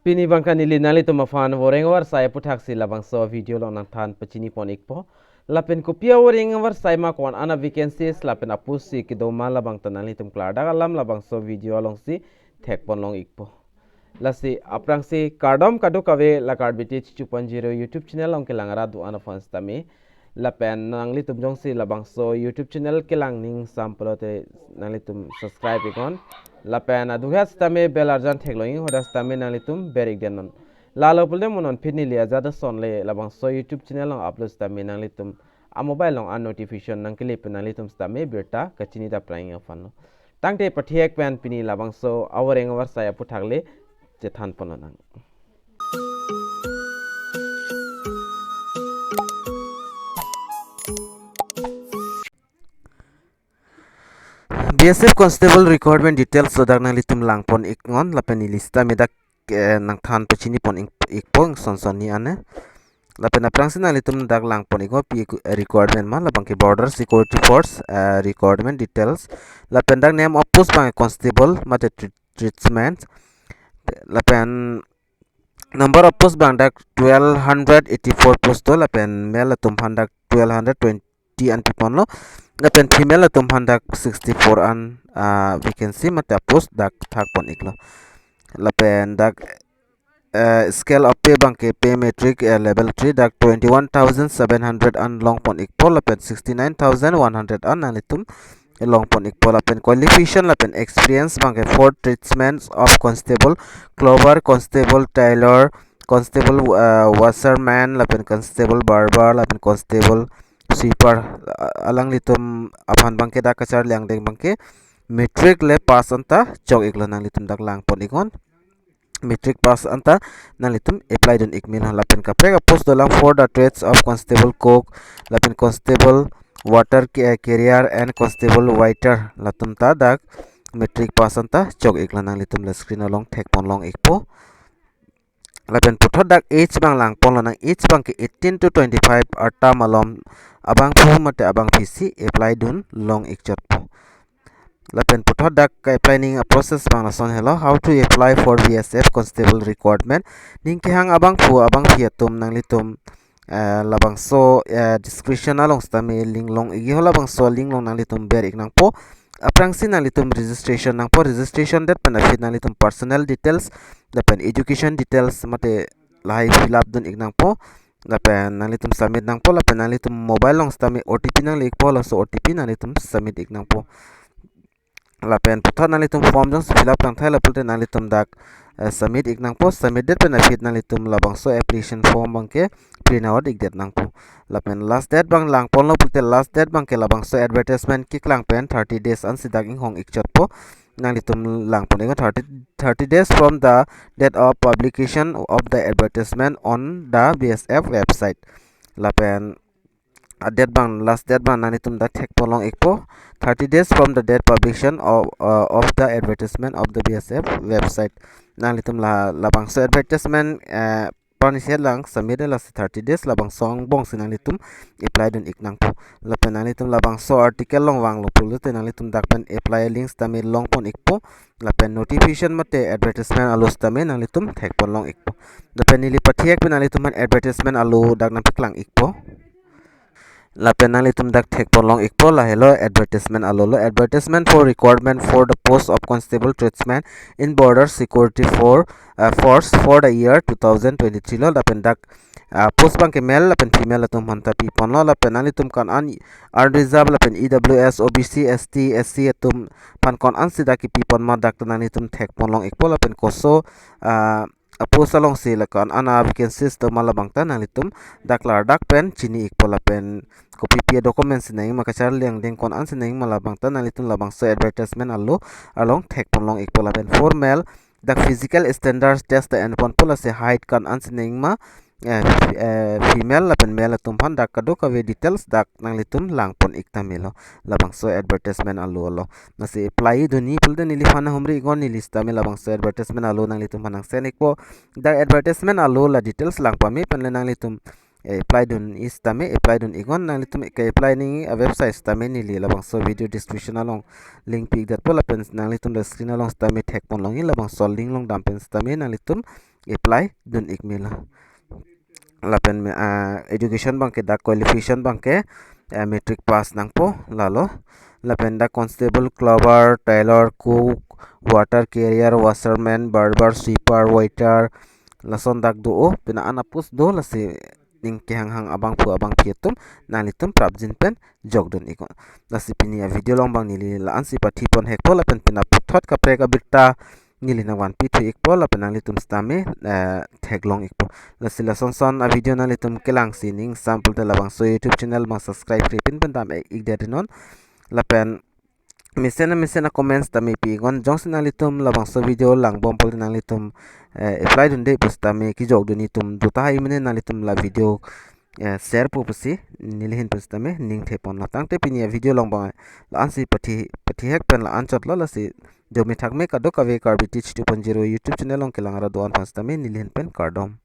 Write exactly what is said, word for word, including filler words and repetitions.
Pini abangke neli nanglitum aphan voreng avarsai aputhaksi labangso video along nangthan pachini pon ikpo. Lapen kopi avoreng avarsai ma, ko-an a vacancies lapen apost si kedo ma, labang ta nanglitum klardak alam labangso video alongsi thek pon long ikpo. Lasi aphrangsi kardom kadokave la Karbi Tech two point zero YouTube channel along kelang arat do-an aphan sitame. Lapen nanglitum jongsi labangso YouTube channel kelang ning sam pulote nanglitum subscribe iknon. Lapen aduk het sitame bell arjan theklong ik, hadak sitame nanglitum ber ik den non. Lalo pulote mo non pini neli ajat asonle labangso YouTube channel along upload sitame nanglitum a mobile along a notification nangkele pen nanglitum sitame birta kachini dap prang aphan lo. Tangte pathek pen pini labangso avoreng avarsai aputhak le chethan pon lonang. B S F constable recruitment details ladak nanglitum lang pon iknon, lapen neli sitame dak eh, nangthan pachini pon ik-, ikpo son son ni ane. Lapen aphrangsi nanglitum dak lang pon iknon pi, eh, recruitment ma, labangke Border Security Force, eh, recruitment details. Lapen dak name of post abang constable mate tre-, tradesman. Lapen number of post abang dak twelve hundred eighty-four post do, lapen male atum aphan dak twelve hundred twenty an pi ponlo. Lapen female atum aphan dak sixty-four an, ah, vacancy mate post dak thak pon iklo. Lapen dak, eh, scale of pay abangke pay matrix, eh, level three dak twenty-one thousand seven hundred an long pon ikpo, lapen sixty-nine thousand one hundred an nanglitum long pon ikpo. Lapen qualification lapen experience abangke four tradesmen of constable, clover, constable, tailor, constable, eh, washerman, lapen constable, barber, lapen constable, sweeper, a-, alanglitum aphan abangke dak kacharli angdeng abangke matric le pass anta chok iklo, nanglitum dak lang pon iknon. Matric pass anta nanglitum apply dun ik melo. Lapen kaprek apost dolang for the trades of constable cook, lapen constable water ca-, carrier and constable waiter, latum ta dak matric pass anta chok iklo, nanglitum la screen along thek pon long ikpo. Lapen puthot dak age abang lang pon lonang, age abangke eighteen to twenty-five arta malom abangphu mate abangphi si apply dun long ikchotpo. Lapen puthot dak ka-apply ning a-process abang lason helo, how to apply for B S F constable recruitment. Ning kehang abangphu abangphi atum nanglitum, eh, labangso, eh, description along sitame link long ikji ho, labangso link along nanglitum ber ik nangpo. Aphrangsi nanglitum registration nangpo, registration det pen aphi nanglitum personal details lapen education details mate lahai fill up dun ik nangpo. Lapen nanglitum submit nangpo, lapen nanglitum mobile along sitame O T P nangle ikpo, laso O T P nanglitum submit ik nangpo. Lapen puthot nanglitum form jongsi fill up tangthai lo pulote nanglitum dak, eh, submit ik nangpo, submit det pen aphi nanglitum labangso application form abangke print out ik det nangpo. Lapen last date abang lang pon lo pulote last date abangke labangso advertisement keklang pen thirty days ansi dak inghong ikchotpo. Nanglitum lang pon iknon thirty, thirty days from the date of publication of the advertisement on the B S F website. Lapen a-date abang, last date abang nanglitum dak thek pon long ikpo, thirty days from the date publication of, uh, of the advertisement of the B S F website. Nanglitum la, labangso advertisement, eh, parni si lang submit lasi thirty days labangso angbong si nanglitum apply dun ik nangpo. Lapen nanglitum labangso article along vanglo pulote nanglitum dak pen apply link sitame long pon ikpo. Lapen notification mate advertisement alo sitame nanglitum thek pon long ikpo. Lapen neli pathek pen nanglitum aphan advertisement alo dak nangpaklang ikpo. Lapen nanglitum dak thek pon long ikpo, lahelo advertisement alo lo, advertisement for recruitment for the post of constable tradesman in border security for, uh, force for the year two thousand twenty-three lo. Lapen dak, uh, post abangke male lapen female atum aphan ta pi ponlo. Lapen nanglitum ko-an unreserved lapen E W S, O B C, S T, S C atum aphan ko-an si dak kipi pon ma dak ta nanglitum thek pon long ikpo. Lapen koso, uh, apost alongsi la ko-an a vacancies do ma labang ta nanglitum dak klardak pen chini ikpo. Lapen kopi pi a-documents si nangji ma, kacharli angdeng ko-an si nangji ma labang ta nanglitum labangso advertisement alo along thek pon long ikpo. Lapen formal dak physical standards test ta en ponpo, lasi height ko-an si nangji ma, eh, f-, eh, female lapen male atum aphan dak kadokave details dak nanglitum lang pon ik ta melo labangso advertisement alo alo. Lasi apply dunji pulote neliphan humri iknon, neli sitame labangso advertisement alo nanglitum aphan nang send ikpo. Dak advertisement alo la details lang pame pen le nanglitum, eh, apply dunji sitame apply dun iknon. Nanglitum ke-apply nangji a-website sitame neli labangso video description along link pi ik detpo, lapen nanglitum la screen along sitame thek pon longji, labangso link along dam pen sitame nanglitum apply dun ik melo. Lapen me- ah, education abangke dak qualification abangke, eh, matric pass nangpo lalo. Lapen dak constable, cleaner, tailor, cook, water carrier, washerman, barber, sweeper, waiter, lason dak do-o, pina ana post do. Lasi ning kehanghang abangphu abangpi atum nanglitum prapjin pen jokdun iknon. Lasi pini a video along abang neli la-ansi pathipon hekpo, lapen pina puthot kaprek abirta neli nangvanpi thu ikpo, lapen nanglitum sitame, eh, theklong ikpo. Lasi lasonson a video nanglitum kelangsi ning sample te labangso YouTube channel abang subscribe ri pin pen dam ik det non. Lapen mesen mesen a comments tame pi iknon, jongsi nanglitum labangso video langbom pulote nanglitum, eh, apply dunde pusitame kejokdun itum do tahai mene, nanglitum la video, eh, share po pusi neli ahin pusitame ning thepon lo. Tangte pini a video along abang la-ansi pathi pathi hek pen la-anchot lo. Lasi dome thakme kadokave Karbi Teach two point zero YouTube channel along kelang arat do-an aphan sitame neli ahin pen kardom.